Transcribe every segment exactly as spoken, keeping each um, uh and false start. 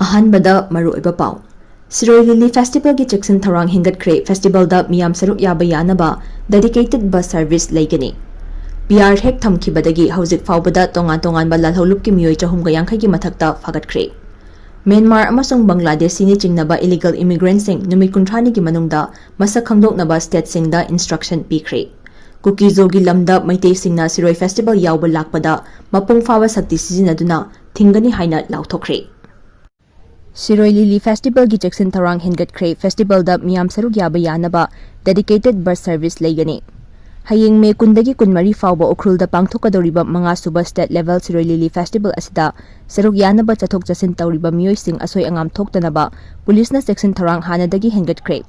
ꯑꯍꯥꯟꯕꯗ ꯃꯔꯨꯑꯣꯏꯕ ꯄꯥꯎ꯫ ꯁꯤꯔꯣꯏ ꯂꯤꯂꯤ ꯐꯦꯁꯇꯤꯚꯦꯜꯒꯤ ꯆꯦꯛꯁꯤꯟ ꯊꯧꯔꯥꯡ ꯍꯦꯟꯒꯠꯈ꯭ꯔꯦ꯫ ꯐꯦꯁꯇꯤꯚꯦꯜꯗ ꯃꯤꯌꯥꯝ ꯁꯔꯨꯛ ꯌꯥꯕ ꯌꯥꯅꯕ dedicated bus service ꯂꯩꯒꯅꯤ꯫ ꯄꯤ ꯑꯥꯔ ꯍꯦꯛ ꯊꯝꯈꯤꯕꯗꯒꯤ ꯍꯧꯖꯤꯛ ꯐꯥꯎꯕꯗ ꯇꯣꯉꯥꯟ ꯇꯣꯉꯥꯟꯕ ꯂꯥꯜꯍꯧꯂꯨꯞꯀꯤ ꯃꯤꯑꯣꯏ ꯆꯍꯨꯝꯒ ꯌꯥꯡꯈꯩꯒꯤ ꯃꯊꯛꯇ ꯐꯥꯒꯠꯈ꯭ꯔꯦ꯫ ꯃ꯭ꯌꯥꯟꯃꯥꯔ ꯑꯃꯁꯨꯡ ꯕꯪꯒ꯭ꯂꯥꯗꯦꯁꯤꯅꯤ ꯆꯤꯡꯅꯕ illegal immigrantꯁꯤꯡ ꯅꯨꯃꯤꯠ ꯀꯨꯟꯊ꯭ꯔꯥꯅꯤꯒꯤ ꯃꯅꯨꯡꯗ ꯃꯁꯛ ꯈꯪꯗꯣꯛꯅꯕ stateꯁꯤꯡꯗ instruction ꯄꯤꯈ꯭ꯔꯦ꯫ ꯀꯨꯀꯤꯖꯣꯒꯤ ꯂꯝꯗ ꯃꯩꯇꯩꯁꯤꯡꯅ ꯁꯤꯔꯣꯏ ꯐꯦꯁꯇꯤꯚꯦꯜ ꯌꯥꯎꯕ ꯂꯥꯛꯄꯗ ꯃꯄꯨꯡ ꯐꯥꯕ ꯁꯛꯇꯤ ꯁꯤꯖꯤꯟꯅꯗꯨꯅ ꯊꯤꯡꯒꯅꯤ ꯍꯥꯏꯅ ꯂꯥꯎꯊꯣꯛꯈ꯭ꯔꯦ꯫ ꯁꯤꯔꯣꯏ ꯂꯤꯂꯤ ꯐꯦꯁꯇꯤꯚꯦꯜꯒꯤ ꯆꯦꯛꯁꯤꯟ ꯊꯧꯔꯥꯡ ꯍꯦꯟꯒꯠꯈ꯭ꯔꯦ꯫ ꯐꯦꯁꯇꯤꯚꯦꯜꯗ ꯃꯤꯌꯥꯝ ꯁꯔꯨꯛ ꯌꯥꯕ ꯌꯥꯅꯕ dedicated bus service ꯂꯩꯒꯅꯤ꯫ ꯍꯌꯦꯡ ꯃꯦ ꯀꯨꯟꯗꯒꯤ ꯀꯨꯟꯃꯔꯤ ꯐꯥꯎꯕ ꯎꯈ꯭ꯔꯨꯜꯗ ꯄꯥꯡꯊꯣꯛꯀꯗꯧꯔꯤꯕ ꯃꯉꯥꯁꯨꯕ state level ꯁꯤꯔꯣꯏ ꯂꯤꯂꯤ ꯐꯦꯁꯇꯤꯚꯦꯜ ꯑꯁꯤꯗ ꯁꯔꯨꯛ ꯌꯥꯅꯕ ꯆꯠꯊꯣꯛ ꯆꯠꯁꯤꯟ ꯇꯧꯔꯤꯕ ꯃꯤꯑꯣꯏꯁꯤꯡ ꯑꯁꯣꯏ ꯑꯉꯥꯝ ꯊꯣꯛꯇꯅꯕ ꯄꯨꯂꯤꯁꯅ ꯆꯦꯛꯁꯤꯟ ꯊꯧꯔꯥꯡ ꯍꯥꯟꯅꯗꯒꯤ ꯍꯦꯟꯒꯠꯈ꯭ꯔꯦ꯫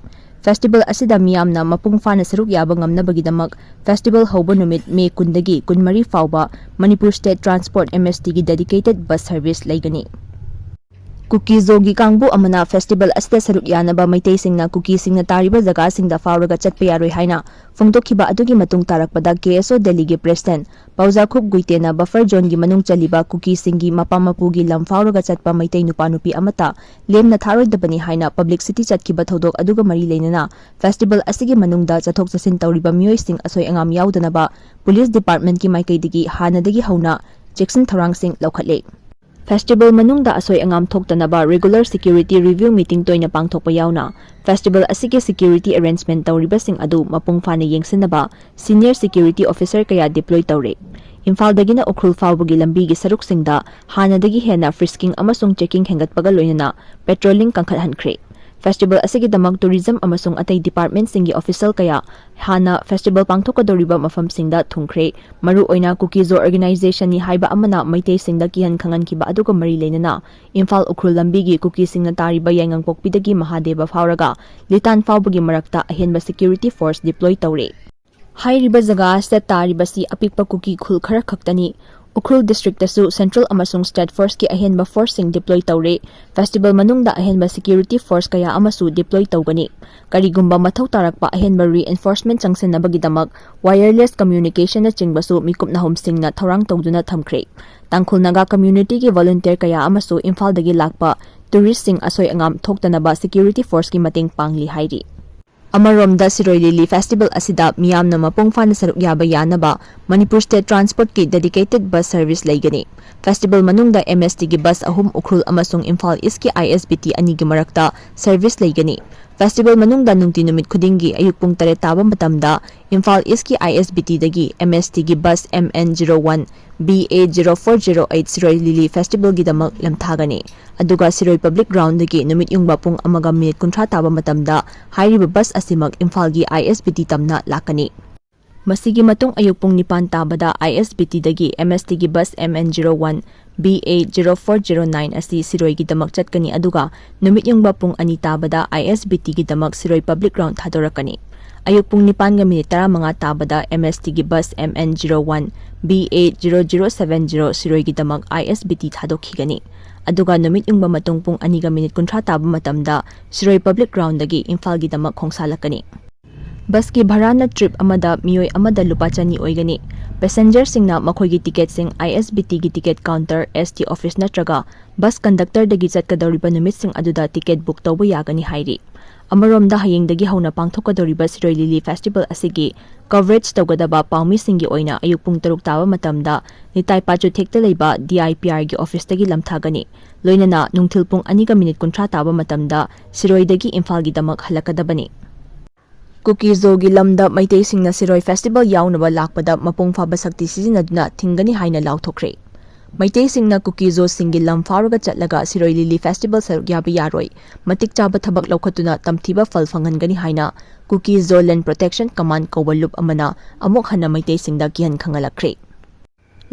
ꯐꯦꯁꯇꯤꯚꯦꯜ ꯑꯁꯤꯗ ꯃꯤꯌꯥꯝꯅ ꯃꯄꯨꯡ ꯐꯥꯅ ꯁꯔꯨꯛ ꯌꯥꯕ ꯉꯝꯅꯕꯒꯤꯗꯃꯛ ꯐꯦꯁꯇꯤꯚꯦꯜ ꯍꯧꯕ ꯅꯨꯃꯤꯠ ꯃꯦ ꯀꯨꯟꯗꯒꯤ ꯀꯨꯟꯃꯔꯤ ꯐꯥꯎꯕ Manipur state transport, M S ꯇꯤꯒꯤ dedicated bus service ꯂꯩꯒꯅꯤ꯫ ꯀꯨꯀꯤꯖꯣꯒꯤ ꯀꯥꯡꯕꯨ ꯑꯃꯅ ꯐꯦꯁꯇꯤꯚꯦꯜ ꯑꯁꯤꯗ ꯁꯔꯨꯛ ꯌꯥꯅꯕ ꯃꯩꯇꯩꯁꯤꯡꯅ ꯀꯨꯀꯤꯁꯤꯡꯅ ꯇꯥꯔꯤꯕ ꯖꯒꯥꯁꯤꯡꯗ ꯐꯥꯎꯔꯒ ꯆꯠꯄ ꯌꯥꯔꯣꯏ ꯍꯥꯏꯅ ꯐꯣꯡꯗꯣꯛꯈꯤꯕ ꯑꯗꯨꯒꯤ ꯃꯇꯨꯡ ꯇꯥꯔꯛꯄꯗ ꯀꯦ ꯑꯦꯁ ꯑꯣ ꯗꯦꯜꯂꯤꯒꯤ ꯄ꯭ꯔꯦꯁꯤꯗꯦꯟꯠ ꯄꯥꯎꯖꯥꯈꯨꯞ ꯒꯨꯏꯇꯦꯅ ꯕꯐꯔ ꯖꯣꯟꯒꯤ ꯃꯅꯨꯡ ꯆꯜꯂꯤꯕ ꯀꯨꯀꯤꯁꯤꯡꯒꯤ ꯃꯄꯥ ꯃꯄꯨꯒꯤ ꯂꯝ ꯐꯥꯎꯔꯒ ꯆꯠꯄ ꯃꯩꯇꯩ ꯅꯨꯄꯥ ꯅꯨꯄꯤ ꯑꯃꯠꯇ ꯂꯦꯝꯅ ꯊꯥꯔꯣꯏꯗꯕꯅꯤ ꯍꯥꯏꯅ ꯄꯕ꯭ꯂꯤꯁꯤꯇꯤ ꯆꯠꯈꯤꯕ ꯊꯧꯗꯣꯛ ꯑꯗꯨꯒ ꯃꯔꯤ ꯂꯩꯅꯅ ꯐꯦꯁꯇꯤꯚꯦꯜ ꯑꯁꯤꯒꯤ ꯃꯅꯨꯡꯗ ꯆꯠꯊꯣꯛ ꯆꯠꯁꯤꯟ ꯇꯧꯔꯤꯕ ꯃꯤꯑꯣꯏꯁꯤꯡ ꯑꯁꯣꯏ ꯑꯉꯥꯝ ꯌꯥꯎꯗꯅꯕ ꯄꯨꯂꯤꯁ ꯗꯤꯄꯥꯔꯠꯃꯦꯟꯠꯀꯤ ꯃꯥꯏꯀꯩꯗꯒꯤ ꯍꯥꯟꯅꯗꯒꯤ ꯍꯧꯅ ꯆꯦꯛꯁꯤꯟ ꯊꯧꯔꯥꯡꯁꯤꯡ ꯂꯧꯈꯠꯂꯦ꯫ ꯐꯦꯁꯇꯤꯚꯦꯜ ꯃꯅꯨꯡꯗ ꯑꯁꯣꯏ ꯑꯉꯥꯝ ꯊꯣꯛꯇꯅꯕ regular security review meeting ꯇꯣꯏꯅ ꯄꯥꯡꯊꯣꯛꯄ ꯌꯥꯎꯅ ꯐꯦꯁꯇꯤꯚꯦꯜ ꯑꯁꯤꯒꯤ security arrangement ꯇꯧꯔꯤꯕꯁꯤꯡ ꯑꯗꯨ ꯃꯄꯨꯡ ꯐꯥꯅ ꯌꯦꯡꯁꯤꯟꯅꯕ senior security officer ꯀꯌꯥ deploy ꯇꯧꯔꯦ꯫ ꯏꯝꯐꯥꯜꯗꯒꯤꯅ ꯎꯈ꯭ꯔꯨꯜ ꯐꯥꯎꯕꯒꯤ ꯂꯝꯕꯤꯒꯤ ꯁꯔꯨꯛꯁꯤꯡꯗ ꯍꯥꯟꯅꯗꯒꯤ ꯍꯦꯟꯅ frisking ꯑꯃꯁꯨꯡ checking ꯍꯦꯟꯒꯠꯄꯒ ꯂꯣꯏꯅꯅ patrolling ꯀꯟꯈꯠꯍꯟꯈ꯭ꯔꯦ꯫ ꯐꯦꯁꯇꯤꯚꯦꯜ ꯑꯁꯤꯒꯤꯗꯃꯛ tourism ꯑꯃꯁꯨꯡ ꯑꯇꯩ departmentꯁꯤꯡꯒꯤ official ꯀꯌꯥ ꯍꯥꯟꯅ ꯐꯦꯁꯇꯤꯚꯦꯜ ꯄꯥꯡꯊꯣꯛꯀꯗꯧꯔꯤꯕ ꯃꯐꯝꯁꯤꯡꯗ ꯊꯨꯡꯈ꯭ꯔꯦ꯫ ꯃꯔꯨꯑꯣꯏꯅ ꯀꯨꯀꯤꯖꯣ organizationꯅꯤ ꯍꯥꯏꯕ ꯑꯃꯅ ꯃꯩꯇꯩꯁꯤꯡꯗ ꯀꯤꯍꯟ ꯈꯪꯍꯟꯈꯤꯕ ꯑꯗꯨꯒ ꯃꯔꯤ ꯂꯩꯅꯅ ꯏꯝꯐꯥꯜ ꯎꯈ꯭ꯔꯨꯜ ꯂꯝꯕꯤꯒꯤ ꯀꯨꯀꯤꯁꯤꯡꯅ ꯇꯥꯔꯤꯕ ꯌꯥꯏꯉꯪꯄꯣꯛꯄꯤꯗꯒꯤ ꯃꯍꯥꯗꯦꯕ ꯐꯥꯎꯔꯒ ꯂꯤꯇꯥꯟ ꯐꯥꯎꯕꯒꯤ ꯃꯔꯛꯇ ꯑꯍꯦꯟꯕ security force deploy ꯇꯧꯔꯦ꯫ ꯍꯥꯏꯔꯤꯕ ꯖꯒꯥ ꯑꯁꯤꯗ ꯇꯥꯔꯤꯕꯁꯤ ꯑꯄꯤꯛꯄ ꯀꯨꯀꯤ ꯈꯨꯜ ꯈꯔ ꯈꯛꯇꯅꯤ꯫ ꯎꯈ꯭ꯔꯨꯜ districtꯇꯁꯨ central ꯑꯃꯁꯨꯡ state forceꯀꯤ ꯑꯍꯦꯟꯕ forceꯁꯤꯡ deploy ꯇꯧꯔꯦ꯫ ꯐꯦꯁꯇꯤꯚꯦꯜ ꯃꯅꯨꯡꯗ ꯑꯍꯦꯟꯕ security force ꯀꯌꯥ ꯑꯃꯁꯨ deploy ꯇꯧꯒꯅꯤ꯫ ꯀꯔꯤꯒꯨꯝꯕ ꯃꯊꯧ ꯇꯥꯔꯛꯄ ꯑꯍꯦꯟꯕ reinforcement ꯆꯪꯁꯤꯟꯅꯕꯒꯤꯗꯃꯛ wireless communicationꯅꯆꯤꯡꯕꯁꯨ ꯃꯤꯀꯨꯞ ꯅꯍꯨꯝꯁꯤꯡꯅ ꯊꯧꯔꯥꯡ ꯇꯧꯗꯨꯅ ꯊꯝꯈ꯭ꯔꯦ꯫ ꯇꯥꯡꯈꯨꯜ ꯅꯥꯒꯥ communityꯒꯤ volunteer ꯀꯌꯥ ꯑꯃꯁꯨ ꯏꯝꯐꯥꯜꯗꯒꯤ ꯂꯥꯛꯄ ꯇꯨꯔꯤꯁꯁꯤꯡ ꯑꯁꯣꯏ ꯑꯉꯥꯝ ꯊꯣꯛꯇꯅꯕ ꯁꯦꯀ꯭ꯌꯨꯔꯤꯇꯤ ꯐꯣꯔꯁꯀꯤ ꯃꯇꯦꯡ ꯄꯥꯡꯂꯤ ꯍꯥꯏꯔꯤ꯫ ꯑꯃꯔꯣꯝꯗ ꯁꯤꯔꯣꯏ ꯂꯤꯂꯤ ꯐꯦꯁꯇꯤꯚꯦꯜ ꯑꯁꯤꯗ ꯃꯤꯌꯥꯝꯅ ꯃꯄꯨꯡ ꯐꯥꯅ ꯁꯔꯨꯛ ꯌꯥꯕ ꯌꯥꯅꯕ ꯃꯅꯤꯄꯨꯔ ꯁ꯭ꯇꯦꯠ ꯇ꯭ꯔꯥꯟꯁꯄꯣꯔꯠꯀꯤ ꯗꯦꯗꯤꯀꯦꯇꯦꯗ ꯕꯁ ꯁꯔꯚꯤꯁ ꯂꯩꯒꯅꯤ꯫ ꯐꯦꯁꯇꯤꯚꯦꯜ ꯃꯅꯨꯡꯗ ꯑꯦꯝ ꯑꯦꯁ ꯇꯤꯒꯤ ꯕꯁ ꯑꯍꯨꯝ ꯎꯈ꯭ꯔꯨꯜ ꯑꯃꯁꯨꯡ ꯏꯝꯐꯥꯜ ꯏꯁꯀꯤ ꯑꯥꯏ ꯑꯦꯁ ꯕꯤ ꯇꯤ ꯑꯅꯤꯒꯤ ꯃꯔꯛꯇ ꯁꯔꯚꯤꯁ ꯂꯩꯒꯅꯤ꯫ ꯐꯦꯁꯇꯤꯚꯦꯜ ꯃꯅꯨꯡꯗ ꯅꯨꯡꯇꯤ ꯅꯨꯃꯤꯠ ꯈꯨꯗꯤꯡꯒꯤ ꯑꯌꯨꯛ ꯄꯨꯡ ꯇꯔꯦꯠ ꯇꯥꯕ ꯃꯇꯝꯗ ꯏꯝꯐꯥꯜ ꯏꯁꯀꯤ ꯑꯥꯏ ꯑꯦꯁ ꯕꯤ ꯇꯤꯗꯒꯤ ꯑꯦꯝ ꯑꯦꯁ ꯇꯤꯒꯤ bus M N zero one B A zero four zero eight Shirui Lily ꯐꯦꯁꯇꯤꯚꯦꯜꯒꯤꯗꯃꯛ ꯂꯝꯊꯥꯒꯅꯤ꯫ ꯑꯗꯨꯒ ꯁꯤꯔꯣꯏ ꯄꯕ꯭ꯂꯤꯛ ꯒ꯭ꯔꯥꯎꯟꯗꯒꯤ ꯅꯨꯃꯤꯠ ꯌꯨꯡꯕ ꯄꯨꯡ ꯑꯃꯒ ꯃꯤꯅꯤꯠ ꯀꯨꯟꯊ꯭ꯔꯥ ꯇꯥꯕ ꯃꯇꯝꯗ ꯍꯥꯏꯔꯤꯕ ꯕꯁ ꯑꯁꯤꯃꯛ ꯏꯝꯐꯥꯜꯒꯤ ꯑꯥꯏ ꯑꯦꯁ ꯕꯤ ꯇꯤ ꯇꯝꯅ ꯂꯥꯛꯀꯅꯤ꯫ ꯃꯁꯤꯒꯤ ꯃꯇꯨꯡ ꯑꯌꯨꯛ ꯄꯨꯡ ꯅꯤꯄꯥꯟ ꯇꯥꯕꯗ ꯑꯥꯏ ꯑꯦꯁ ꯕꯤ ꯇꯤꯗꯒꯤ ꯑꯦꯝ ꯑꯦꯁ ꯇꯤꯒꯤ bus M N zero one B A zero four zero nine ꯑꯁꯤ ꯁꯤꯔꯣꯏꯒꯤꯗꯃꯛ ꯆꯠꯀꯅꯤ, ꯑꯗꯨꯒ ꯅꯨꯃꯤꯠ ꯌꯨꯡꯕ ꯄꯨꯡ ꯑꯅꯤ ꯇꯥꯕꯗ ꯑꯥꯏ ꯑꯦꯁ ꯕꯤ ꯇꯤꯒꯤꯗꯃꯛ ꯁꯤꯔꯣꯏ ꯄꯕ꯭ꯂꯤꯛ ꯒ꯭ꯔꯥꯎꯟ ꯊꯥꯗꯣꯔꯛꯀꯅꯤ꯫ ꯑꯌꯨꯛ ꯄꯨꯡ ꯅꯤꯄꯥꯟꯒ ꯃꯤꯅꯤꯠ ꯇꯔꯥꯃꯉꯥ ꯇꯥꯕꯗ ꯑꯦꯝ ꯑꯦꯁ ꯇꯤꯒꯤ bus M N zero one B A zero zero seven zero ꯁꯤꯔꯣꯏꯒꯤꯗꯃꯛ ꯑꯥꯏ ꯑꯦꯁ ꯕꯤ ꯇꯤ ꯊꯥꯗꯣꯛꯈꯤꯒꯅꯤ꯫ ꯑꯗꯨꯒ ꯅꯨꯃꯤꯠ ꯌꯨꯡꯕ ꯃꯇꯨꯡ ꯄꯨꯡ ꯑꯅꯤꯒ ꯃꯤꯅꯤꯠ ꯀꯨꯟꯊ꯭ꯔꯥ ꯇꯥꯕ ꯃꯇꯝꯗ ꯁꯤꯔꯣꯏ ꯄꯕ꯭ꯂꯤꯛ ꯒ꯭ꯔꯥꯎꯟꯗꯒꯤ ꯏꯝꯐꯥꯜꯒꯤꯗꯃꯛ ꯈꯣꯡꯁꯥꯜꯂꯛꯀꯅꯤ꯫ ꯕꯁꯀꯤ ꯚꯔꯥꯅ ꯇ꯭ꯔꯤꯞ ꯑꯃꯗ ꯃꯤꯑꯣꯏ ꯑꯃꯗ ꯂꯨꯄꯥ ꯆꯅꯤ ꯑꯣꯏꯒꯅꯤ꯫ ꯄꯦꯁꯦꯟꯖꯔꯁꯤꯡꯅ ꯃꯈꯣꯏꯒꯤ ꯇꯤꯀꯦꯠꯁꯤꯡ ꯑꯥꯏ ꯑꯦꯁ ꯕꯤ ꯇꯤꯒꯤ ꯇꯤꯀꯦꯠ ꯀꯥꯎꯟꯇꯔ, ꯑꯦꯁ ꯇꯤ ꯑꯣꯐꯤꯁ ꯅꯠꯇ꯭ꯔꯒ ꯕꯁ ꯀꯟꯗꯛꯇꯔꯗꯒꯤ ꯆꯠꯀꯗꯧꯔꯤꯕ ꯅꯨꯃꯤꯠꯁꯤꯡ ꯑꯗꯨꯗ ꯇꯤꯀꯦꯠ ꯕꯨꯛ ꯇꯧꯕ ꯌꯥꯒꯅꯤ ꯍꯥꯏꯔꯤ꯫ ꯑꯃꯔꯣꯝꯗ ꯍꯌꯦꯡꯗꯒꯤ ꯍꯧꯅ ꯄꯥꯡꯊꯣꯛꯀꯗꯧꯔꯤꯕ ꯁꯤꯔꯣꯏ ꯂꯤꯂꯤ ꯐꯦꯁꯇꯤꯚꯦꯜ ꯑꯁꯤꯒꯤ ꯀꯚꯔꯦꯖ ꯇꯧꯒꯗꯕ ꯄꯥꯎꯃꯤꯁꯤꯡꯒꯤ ꯑꯣꯏꯅ ꯑꯌꯨꯛ ꯄꯨꯡ ꯇꯔꯨꯛ ꯇꯥꯕ ꯃꯇꯝꯗ ꯅꯤꯇꯥꯏ ꯄꯥꯆꯨꯊꯦꯛꯇ ꯂꯩꯕ ꯗꯤ ꯑꯥꯏ ꯄꯤ ꯑꯥꯔꯒꯤ ꯑꯣꯐꯤꯁꯇꯒꯤ ꯂꯝꯊꯥꯒꯅꯤ꯫ ꯂꯣꯏꯅꯅ ꯅꯨꯡꯊꯤꯜ ꯄꯨꯡ ꯑꯅꯤꯒ ꯃꯤꯅꯤꯠ ꯀꯨꯟꯊ꯭ꯔꯥ ꯇꯥꯕ ꯃꯇꯝꯗ ꯁꯤꯔꯣꯏꯗꯒꯤ ꯏꯝꯐꯥꯜꯒꯤꯗꯃꯛ ꯍꯜꯂꯛꯀꯗꯕꯅꯤ꯫ ꯀꯨꯀꯤ-ꯖꯣꯒꯤ ꯂꯝꯗ ꯃꯩꯇꯩꯁꯤꯡꯅ ꯁꯤꯔꯣꯏ ꯐꯦꯁꯇꯤꯚꯦꯜ ꯌꯥꯎꯅꯕ ꯂꯥꯛꯄꯗ ꯃꯄꯨꯡ ꯐꯥꯕ ꯁꯛꯇꯤ ꯁꯤꯖꯤꯟꯅꯗꯨꯅ ꯊꯤꯡꯒꯅꯤ ꯍꯥꯏꯅ ꯂꯥꯎꯊꯣꯛꯈ꯭ꯔꯦ꯫ ꯃꯩꯇꯩꯁꯤꯡꯅ ꯀꯨꯀꯤ-ꯖꯣꯁꯤꯡꯒꯤ ꯂꯝ ꯐꯥꯎꯔꯒ ꯆꯠꯂꯒ ꯁꯤꯔꯣꯏ ꯂꯤꯂꯤ ꯐꯦꯁꯇꯤꯚꯦꯜ ꯁꯔꯨꯛ ꯌꯥꯕ ꯌꯥꯔꯣꯏ, ꯃꯇꯤꯛ ꯆꯥꯕ ꯊꯕꯛ ꯂꯧꯈꯠꯇꯨꯅ ꯇꯝꯊꯤꯕ ꯐꯜ ꯐꯪꯍꯟꯒꯅꯤ ꯍꯥꯏꯅ ꯀꯨꯀꯤ-ꯖꯣ ꯂꯦꯟ ꯄ꯭ꯔꯣꯇꯦꯛꯁꯟ ꯀꯃꯥꯟ ꯀꯧꯕ ꯂꯨꯞ ꯑꯃꯅ ꯑꯃꯨꯛ ꯍꯟꯅ ꯃꯩꯇꯩꯁꯤꯡꯗ ꯀꯤꯍꯟ ꯈꯪꯍꯜꯂꯛꯈ꯭ꯔꯦ꯫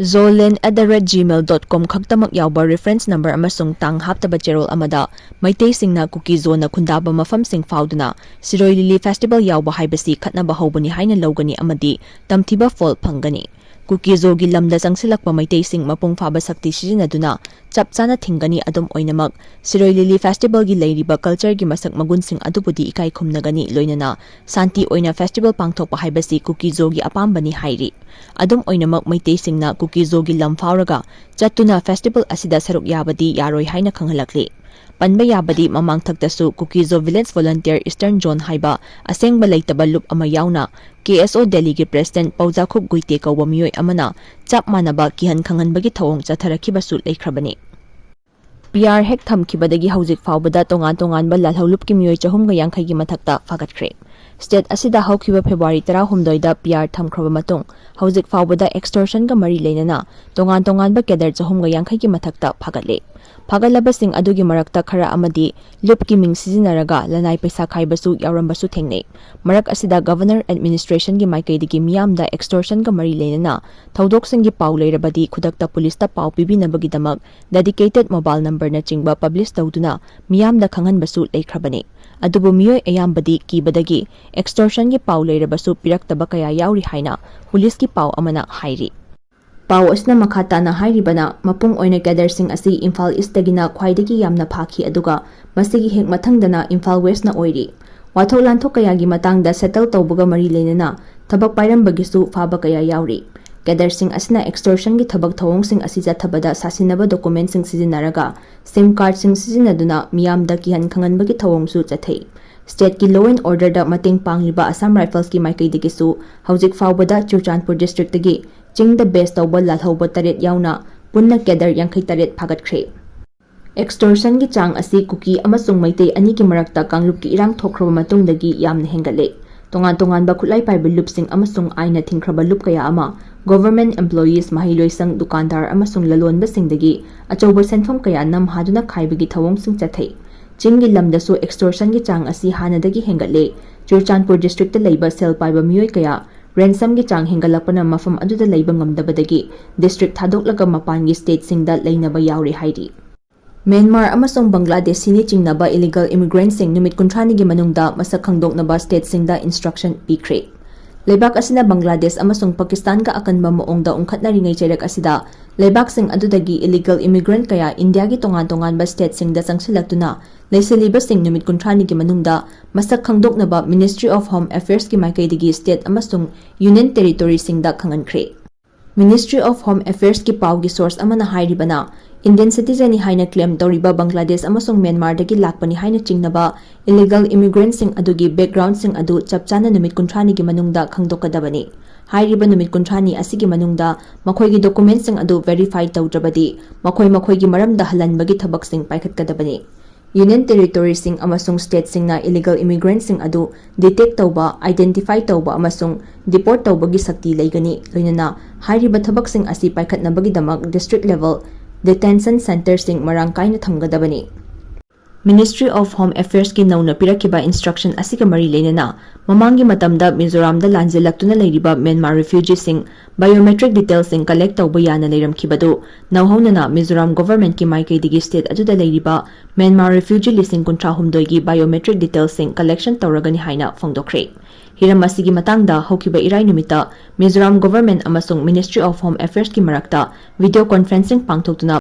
Zoland at the rate gmail dot com ꯈꯛꯇꯃꯛ ꯌꯥꯎꯕ ꯔꯤꯐꯔꯦꯟꯁ ꯅꯝꯕꯔ ꯑꯃꯁꯨꯡ ꯇꯥꯡ ꯍꯥꯞꯇꯕ ꯆꯦꯔꯣꯜ ꯑꯃꯗ ꯃꯩꯇꯩꯁꯤꯡꯅ ꯀꯨꯀꯤ-ꯖꯣꯅ ꯈꯨꯟꯗꯥꯕ ꯃꯐꯝꯁꯤꯡ ꯐꯥꯎꯗꯨꯅ ꯁꯤꯔꯣꯏ ꯂꯤꯂꯤ ꯐꯦꯁꯇꯤꯚꯦꯜ ꯌꯥꯎꯕ ꯍꯥꯏꯕꯁꯤ ꯈꯠꯅꯕ ꯍꯧꯕꯅꯤ ꯍꯥꯏꯅ ꯂꯧꯒꯅꯤ ꯑꯃꯗꯤ ꯇꯝꯊꯤꯕ ꯐꯣꯜ ꯐꯪꯒꯅꯤ꯫ ꯀꯨꯀꯤ-ꯖꯣꯒꯤ ꯂꯝꯗ ꯆꯪꯁꯤꯜꯂꯛꯄ ꯃꯩꯇꯩꯁꯤꯡ ꯃꯄꯨꯡ ꯐꯥꯕ ꯁꯛꯇꯤ ꯁꯤꯖꯤꯟꯅꯗꯨꯅ ꯆꯞ ꯆꯥꯅ ꯊꯤꯡꯒꯅꯤ꯫ ꯑꯗꯨꯝ ꯑꯣꯏꯅꯃꯛ, ꯁꯤꯔꯣꯏ ꯂꯤꯂꯤ ꯐꯦꯁꯇꯤꯚꯦꯜꯒꯤ ꯂꯩꯔꯤꯕ ꯀꯜꯆꯔꯒꯤ ꯃꯁꯛ ꯃꯒꯨꯟꯁꯤꯡ ꯑꯗꯨꯕꯨꯗꯤ ꯏꯀꯥꯏ ꯈꯨꯝꯅꯒꯅꯤ, ꯂꯣꯏꯅꯅ ꯁꯥꯟꯇꯤ ꯑꯣꯏꯅ ꯐꯦꯁꯇꯤꯚꯦꯜ ꯄꯥꯡꯊꯣꯛꯄ ꯍꯥꯏꯕꯁꯤ ꯀꯨꯀꯤ-ꯖꯣꯒꯤ ꯑꯄꯥꯝꯕꯅꯤ ꯍꯥꯏꯔꯤ꯫ ꯑꯗꯨꯝ ꯑꯣꯏꯅꯃꯛ, ꯃꯩꯇꯩꯁꯤꯡꯅ ꯀꯨꯀꯤ-ꯖꯣꯒꯤ ꯂꯝ ꯐꯥꯎꯔꯒ ꯆꯠꯇꯨꯅ ꯐꯦꯁꯇꯤꯚꯦꯜ ꯑꯁꯤꯗ ꯁꯔꯨꯛ ꯌꯥꯕꯗꯤ ꯌꯥꯔꯣꯏ ꯍꯥꯏꯅ ꯈꯪꯍꯜꯂꯛꯂꯤ꯫ ꯄꯟꯕ ꯌꯥꯕꯗꯤ ꯃꯃꯥꯡꯊꯛꯇꯁꯨ ꯀꯨꯀꯤꯖꯣ ꯚꯤꯂꯦꯖ ꯚꯣꯂꯟꯇꯤꯌꯔ ꯏꯁꯇꯔꯟ ꯖꯣꯟ ꯍꯥꯏꯕ ꯑꯁꯦꯡꯕ ꯂꯩꯇꯕ ꯂꯨꯞ ꯑꯃ ꯌꯥꯎꯅ ꯀꯦ ꯑꯦꯁ ꯑꯣ ꯗꯦꯜꯂꯤꯒꯤ ꯄ꯭ꯔꯦꯁꯤꯗꯦꯟꯠ ꯄꯧꯖꯥꯈꯨꯞ ꯒꯨꯏꯇꯦ ꯀꯧꯕ ꯃꯤꯑꯣꯏ ꯑꯃꯅ ꯆꯞ ꯃꯥꯟꯅꯕ ꯀꯤꯍꯟ ꯈꯪꯍꯟꯕꯒꯤ ꯊꯧꯑꯣꯡ ꯆꯠꯊꯔꯛꯈꯤꯕꯁꯨ ꯂꯩꯈ꯭ꯔꯕꯅꯤ꯫ ꯄꯤ ꯑꯥꯔ ꯍꯦꯛ ꯊꯝꯈꯤꯕꯗꯒꯤ ꯍꯧꯖꯤꯛ ꯐꯥꯎꯕꯗ ꯇꯣꯉꯥꯟ ꯇꯣꯉꯥꯟꯕ ꯂꯥꯜꯍꯧ ꯂꯨꯞꯀꯤ ꯃꯤꯑꯣꯏ ꯆꯍꯨꯝꯒ ꯌꯥꯡꯈꯩꯒꯤ ꯃꯊꯛꯇ ꯐꯥꯒꯠꯈ꯭ꯔꯦ꯫ ꯁ꯭ꯇꯦꯠ ꯑꯁꯤꯗ ꯍꯧꯈꯤꯕ ꯐꯦꯕ꯭ꯔꯨꯋꯥꯔꯤ ꯇꯔꯥꯍꯨꯝꯗꯣꯏꯗ ꯄꯤ ꯑꯥꯔ ꯊꯝꯈ꯭ꯔꯕ ꯃꯇꯨꯡ ꯍꯧꯖꯤꯛ ꯐꯥꯎꯕꯗ ꯑꯦꯛꯁꯇꯣꯔꯁꯟꯒ ꯃꯔꯤ ꯂꯩꯅꯅ ꯇꯣꯉꯥꯟ ꯇꯣꯉꯥꯟꯕ ꯀꯦꯗꯔ ꯆꯍꯨꯝꯒ ꯌꯥꯡꯈꯩꯒꯤ ꯃꯊꯛꯇ ꯐꯥꯒꯠꯂꯦ꯫ ꯐꯥꯒꯠꯂꯕꯁꯤꯡ ꯑꯗꯨꯒꯤ ꯃꯔꯛꯇ ꯈꯔ ꯑꯃꯗꯤ ꯂꯨꯞꯀꯤ ꯃꯤꯡ ꯁꯤꯖꯤꯟꯅꯔꯒ ꯂꯅꯥꯏ ꯄꯩꯁꯥ ꯈꯥꯏꯕꯁꯨ ꯌꯥꯎꯔꯝꯕꯁꯨ ꯊꯦꯡꯅꯩ꯫ ꯃꯔꯛ ꯑꯁꯤꯗ ꯒꯚꯔꯅꯔ ꯑꯦꯗꯃꯤꯅꯤꯁꯇ꯭ꯔꯦꯁꯟꯒꯤ ꯃꯥꯏꯀꯩꯗꯒꯤ ꯃꯤꯌꯥꯝꯗ ꯑꯦꯛꯁꯇꯣꯔꯁꯟꯒ ꯃꯔꯤ ꯂꯩꯅꯅ ꯊꯧꯗꯣꯛꯁꯤꯡꯒꯤ ꯄꯥꯎ ꯂꯩꯔꯕꯗꯤ ꯈꯨꯗꯛꯇ ꯄꯨꯂꯤꯁꯇ ꯄꯥꯎ ꯄꯤꯕꯤꯅꯕꯒꯤꯗꯃꯛ ꯗꯦꯗꯤꯀꯦꯇꯦꯗ ꯃꯣꯕꯥꯏꯜ ꯅꯝꯕꯔꯅꯆꯤꯡꯕ ꯄꯕ꯭ꯂꯤꯁ ꯇꯧꯗꯨꯅ ꯃꯤꯌꯥꯝꯗ ꯈꯪꯍꯟꯕꯁꯨ ꯂꯩꯈ꯭ꯔꯕꯅꯤ꯫ ꯑꯗꯨꯕꯨ ꯃꯤꯑꯣꯏ ꯑꯌꯥꯝꯕꯗꯤ ꯀꯤꯕꯗꯒꯤ ꯑꯦꯛꯁꯇꯣꯔꯁꯟꯒꯤ ꯄꯥꯎ ꯂꯩꯔꯕꯁꯨ ꯄꯤꯔꯛꯇꯕ ꯀꯌꯥ ꯌꯥꯎꯔꯤ ꯍꯥꯏꯅ ꯄꯨꯂꯤꯁꯀꯤ ꯄꯥꯎ ꯑꯃꯅ ꯍꯥꯏꯔꯤ꯫ ꯄꯥꯎ ꯑꯁꯤꯅ ꯃꯈꯥ ꯇꯥꯅ ꯍꯥꯏꯔꯤꯕꯅ, ꯃꯄꯨꯡ ꯑꯣꯏꯅ ꯀꯦꯗꯔꯁꯤꯡ ꯑꯁꯤ ꯏꯝꯐꯥꯜ ꯏꯁꯇꯒꯤꯅ ꯈ꯭ꯋꯥꯏꯗꯒꯤ ꯌꯥꯝꯅ ꯐꯥꯈꯤ, ꯑꯗꯨꯒ ꯃꯁꯤꯒꯤ ꯍꯦꯛ ꯃꯊꯪꯗꯅ ꯏꯝꯐꯥꯜ ꯋꯦꯁꯅ ꯑꯣꯏꯔꯤ꯫ ꯋꯥꯊꯣꯛ ꯂꯥꯟꯊꯣꯛ ꯀꯌꯥꯒꯤ ꯃꯇꯥꯡꯗ ꯁꯦꯇꯜ ꯇꯧꯕꯒ ꯃꯔꯤ ꯂꯩꯅꯅ ꯊꯕꯛ ꯄꯥꯏꯔꯝꯕꯒꯤꯁꯨ ꯐꯥꯕ ꯀꯌꯥ ꯌꯥꯎꯔꯤ꯫ ꯀꯦꯗꯔꯁꯤꯡ ꯑꯁꯤꯅ ꯑꯦꯛꯁꯇꯣꯔꯁꯟꯒꯤ ꯊꯕꯛ ꯊꯧꯑꯣꯡꯁꯤꯡ ꯑꯁꯤ ꯆꯠꯊꯕꯗ ꯁꯥꯁꯤꯟꯅꯕ ꯗꯣꯀꯨꯃꯦꯟꯁꯤꯡ ꯁꯤꯖꯤꯟꯅꯔꯒ ꯁꯤꯝ ꯀꯥꯔꯗꯁꯤꯡ ꯁꯤꯖꯤꯟꯅꯗꯨꯅ ꯃꯤꯌꯥꯝꯗ ꯀꯤꯍꯟ ꯈꯪꯍꯟꯕꯒꯤ ꯊꯧꯑꯣꯡꯁꯨ ꯆꯠꯊꯩ꯫ ꯁ꯭ꯇꯦꯠꯀꯤ ꯂꯣ ꯑꯦꯟ ꯑꯣꯔꯗꯔꯗ ꯃꯇꯦꯡ ꯄꯥꯡꯂꯤꯕ ꯑꯁꯥꯝ ꯔꯥꯏꯐꯜꯁꯀꯤ ꯃꯥꯏꯀꯩꯗꯒꯤꯁꯨ ꯍꯧꯖꯤꯛ ꯐꯥꯎꯕꯗ ꯆꯨꯔꯆꯥꯟꯄꯨꯔ ꯗꯤꯁꯇ꯭ꯔꯤꯛꯇꯒꯤ ꯆꯤꯡꯗ ꯕꯦꯁ ꯇꯧꯕ ꯂꯥꯜꯍꯧꯕ ꯇꯔꯦꯠ ꯌꯥꯎꯅ ꯄꯨꯟꯅ ꯀꯦꯗꯔ ꯌꯥꯡꯈꯩ ꯇꯔꯦꯠ ꯐꯥꯒꯠꯈ꯭ꯔꯦ꯫ ꯑꯦꯛꯁꯇꯣꯔꯁꯟꯒꯤ ꯆꯥꯡ ꯑꯁꯤ ꯀꯨꯀꯤ ꯑꯃꯁꯨꯡ ꯃꯩꯇꯩ ꯑꯅꯤꯒꯤ ꯃꯔꯛꯇ ꯀꯥꯡꯂꯨꯞꯀꯤ ꯏꯔꯥꯡ ꯊꯣꯛꯈ꯭ꯔꯕ ꯃꯇꯨꯡꯗꯒꯤ ꯌꯥꯝꯅ ꯍꯦꯟꯒꯠꯂꯦ꯫ ꯇꯣꯉꯥꯟ ꯇꯣꯉꯥꯟꯕ ꯈꯨꯠꯂꯥꯏ ꯄꯥꯏꯕ ꯂꯨꯞꯁꯤꯡ ꯑꯃꯁꯨꯡ ꯑꯥꯏꯟꯅ ꯊꯤꯡꯈ꯭ꯔꯕ ꯂꯨꯞ ꯀꯌꯥ ꯑꯃ, ꯒꯣꯚꯔꯟꯃꯦꯟꯠ ꯑꯦꯝꯄ꯭ꯂꯣꯌꯤꯁ, ꯃꯍꯩꯂꯣꯏꯁꯪ, ꯗꯨꯀꯥꯟꯗꯥꯔ ꯑꯃꯁꯨꯡ ꯂꯂꯣꯟꯕꯁꯤꯡꯗꯒꯤ ꯑꯆꯧꯕ ꯁꯦꯟꯐꯝ ꯀꯌꯥ ꯅꯝꯍꯥꯗꯨꯅ ꯈꯥꯏꯕꯒꯤ ꯊꯧꯑꯣꯡꯁꯤꯡ ꯆꯠꯊꯩ꯫ ꯆꯤꯡꯒꯤ ꯂꯝꯗꯁꯨ ꯑꯦꯛꯁꯇꯣꯔꯁꯟꯒꯤ ꯆꯥꯡ ꯑꯁꯤ ꯍꯥꯟꯅꯗꯒꯤ ꯍꯦꯟꯒꯠꯂꯦ꯫ ꯆꯨꯔꯆꯥꯟꯄꯨꯔ ꯗꯤꯁꯇ꯭ꯔꯤꯛꯇ ꯂꯩꯕ ꯁꯦꯜ ꯄꯥꯏꯕ ꯃꯤꯑꯣꯏ ꯀꯌꯥ ꯔꯦꯟꯁꯝꯒꯤ ꯆꯥꯡ ꯍꯦꯟꯒꯠꯂꯛꯄꯅ ꯃꯐꯝ ꯑꯗꯨꯗ ꯂꯩꯕ ꯉꯝꯗꯕꯗꯒꯤ ꯗꯤꯁꯇ꯭ꯔꯤꯛ ꯊꯥꯗꯣꯛꯂꯒ ꯃꯄꯥꯟꯒꯤ ꯁ꯭ꯇꯦꯠꯁꯤꯡꯗ ꯂꯩꯅꯕ ꯌꯥꯎꯔꯦ ꯍꯥꯏꯔꯤ꯫ ꯃ꯭ꯌꯥꯟꯃꯥꯔ ꯑꯃꯁꯨꯡ ꯕꯪꯒ꯭ꯂꯥꯗꯦꯁ ꯁꯤꯅꯤ ꯆꯤꯡꯅꯕ ꯏꯂꯤꯒꯦꯜ ꯏꯃꯤꯒ꯭ꯔꯦꯟꯠꯁꯤꯡ ꯅꯨꯃꯤꯠ ꯀꯨꯟꯊ꯭ꯔꯥꯅꯤꯒꯤ ꯃꯅꯨꯡꯗ ꯃꯁꯛ ꯈꯪꯗꯣꯛꯅꯕ ꯁ꯭ꯇꯦꯠꯁꯤꯡꯗ ꯏꯟꯁꯇ꯭ꯔꯛꯁꯟ ꯄꯤꯈ꯭ꯔꯦ꯫ ꯂꯩꯕꯥꯛ ꯑꯁꯤꯅ ꯕꯪꯒ꯭ꯂꯥꯗꯦꯁ ꯑꯃꯁꯨꯡ ꯄꯥꯀꯤꯁꯇꯥꯟꯒ ꯑꯀꯟꯕ ꯃꯑꯣꯡꯗ ꯎꯪꯈꯠꯅꯔꯤꯉꯩ ꯆꯩꯔꯛ ꯑꯁꯤꯗ ꯂꯩꯕꯥꯛꯁꯤꯡ ꯑꯗꯨꯗꯒꯤ ꯏꯂꯤꯒꯦꯜ ꯏꯃꯤꯒ꯭ꯔꯦꯟꯠ ꯀꯌꯥ ꯏꯟꯗꯤꯌꯥꯒꯤ ꯇꯣꯉꯥꯟ ꯇꯣꯉꯥꯟꯕ ꯁ꯭ꯇꯦꯠꯁꯤꯡꯗ ꯆꯪꯁꯤꯜꯂꯛꯇꯨꯅ ꯂꯩꯁꯤꯜꯂꯤꯕꯁꯤꯡ ꯅꯨꯃꯤꯠ ꯀꯨꯟꯊ꯭ꯔꯥꯅꯤꯒꯤ ꯃꯅꯨꯡꯗ ꯃꯁꯛ ꯈꯪꯗꯣꯛꯅꯕ Ministry of Home Affairsꯀꯤ ꯃꯥꯏꯀꯩꯗꯒꯤ ꯁ꯭ꯇꯦꯠ ꯑꯃꯁꯨꯡ ꯌꯨꯅꯤꯌꯟ ꯇꯦꯔꯤꯇꯣꯔꯤꯁꯤꯡꯗ ꯈꯪꯍꯟꯈ꯭ꯔꯦ꯫ Ministry of Home Affairsꯀꯤ ꯄꯥꯎꯒꯤ ꯁꯣꯔꯁ ꯑꯃꯅ ꯍꯥꯏꯔꯤꯕꯅ, Indian citizenꯅꯤ ꯍꯥꯏꯅ claim ꯇꯧꯔꯤꯕ ꯕꯪꯒ꯭ꯂꯥꯗꯦꯁ ꯑꯃꯁꯨꯡ ꯃ꯭ꯌꯥꯟꯃꯥꯔꯗꯒꯤ ꯂꯥꯛꯄꯅꯤ ꯍꯥꯏꯅ ꯆꯤꯡꯅꯕ illegal immigrantꯁꯤꯡ ꯑꯗꯨꯒꯤ backgroundꯁꯤꯡ ꯑꯗꯨ ꯆꯞ ꯆꯥꯅ ꯅꯨꯃꯤꯠ ꯀꯨꯟꯊ꯭ꯔꯥꯅꯤꯒꯤ ꯃꯅꯨꯡꯗ ꯈꯪꯗꯣꯛꯀꯗꯕꯅꯤ꯫ ꯍꯥꯏꯔꯤꯕ ꯅꯨꯃꯤꯠ ꯀꯨꯟꯊ꯭ꯔꯥꯅꯤ ꯑꯁꯤꯒꯤ ꯃꯅꯨꯡꯗ ꯃꯈꯣꯏꯒꯤ documentꯁꯤꯡ ꯑꯗꯨ verify ꯇꯧꯗ꯭ꯔꯕꯗꯤ ꯃꯈꯣꯏ ꯃꯈꯣꯏꯒꯤ ꯃꯔꯝꯗ ꯍꯜꯍꯟꯕꯒꯤ ꯊꯕꯛꯁꯤꯡ ꯄꯥꯏꯈꯠꯀꯗꯕꯅꯤ꯫ Union territoryꯁꯤꯡ ꯑꯃꯁꯨꯡ stateꯁꯤꯡꯅ illegal immigrantꯁꯤꯡ ꯑꯗꯨ detect ꯇꯧꯕ, identify ꯇꯧꯕ ꯑꯃꯁꯨꯡ deport ꯇꯧꯕꯒꯤ ꯁꯛꯇꯤ ꯂꯩꯒꯅꯤ, ꯂꯣꯏꯅꯅ ꯍꯥꯏꯔꯤꯕ ꯊꯕꯛꯁꯤꯡ ꯑꯁꯤ ꯄꯥꯏꯈꯠꯅꯕꯒꯤꯗꯃꯛ district level detention centreꯁꯤꯡ ꯃꯔꯥꯡ ꯀꯥꯏꯅ ꯊꯝꯒꯗꯕꯅꯤ꯫ Ministry of Home Affairsꯀꯤ ꯅꯧꯅ ꯄꯤꯔꯛꯈꯤꯕ instruction ꯑꯁꯤꯒ ꯃꯔꯤ ꯂꯩꯅꯅ, ꯃꯃꯥꯡꯒꯤ ꯃꯇꯝꯗ ꯃꯤꯖꯣꯔꯥꯝꯗ ꯂꯥꯟꯖꯦꯜꯂꯛꯇꯨꯅ ꯂꯩꯔꯤꯕ ꯃ꯭ꯌꯥꯟꯃꯥꯔ refugeeꯁꯤꯡ biometric detailsꯁꯤꯡ collect ꯇꯧꯕ ꯌꯥꯅ ꯂꯩꯔꯝꯈꯤꯕꯗꯨ ꯅꯧꯍꯧꯅꯅ ꯃꯤꯖꯣꯔꯥꯝ governmentꯀꯤ ꯃꯥꯏꯀꯩꯗꯒꯤ state ꯑꯗꯨꯗ ꯂꯩꯔꯤꯕ ꯃ꯭ꯌꯥꯟꯃꯥꯔ refugee ꯂꯤꯁꯤꯡ ꯀꯨꯟꯊ꯭ꯔꯥ ꯍꯨꯝꯗꯣꯏꯒꯤ biometric detailsꯁꯤꯡ collection ꯇꯧꯔꯒꯅꯤ ꯍꯥꯏꯅ ꯐꯣꯡꯗꯣꯛꯈ꯭ꯔꯦ꯫ ꯍꯤꯔꯝ ꯑꯁꯤꯒꯤ ꯃꯇꯥꯡꯗ ꯍꯧꯈꯤꯕ ꯏꯔꯥꯏ ꯅꯨꯃꯤꯠꯇ ꯃꯤꯖꯣꯔꯥꯝ government ꯑꯃꯁꯨꯡ Ministry of Home Affairsꯀꯤ ꯃꯔꯛꯇ video conferencing ꯄꯥꯡꯊꯣꯛꯇꯨꯅ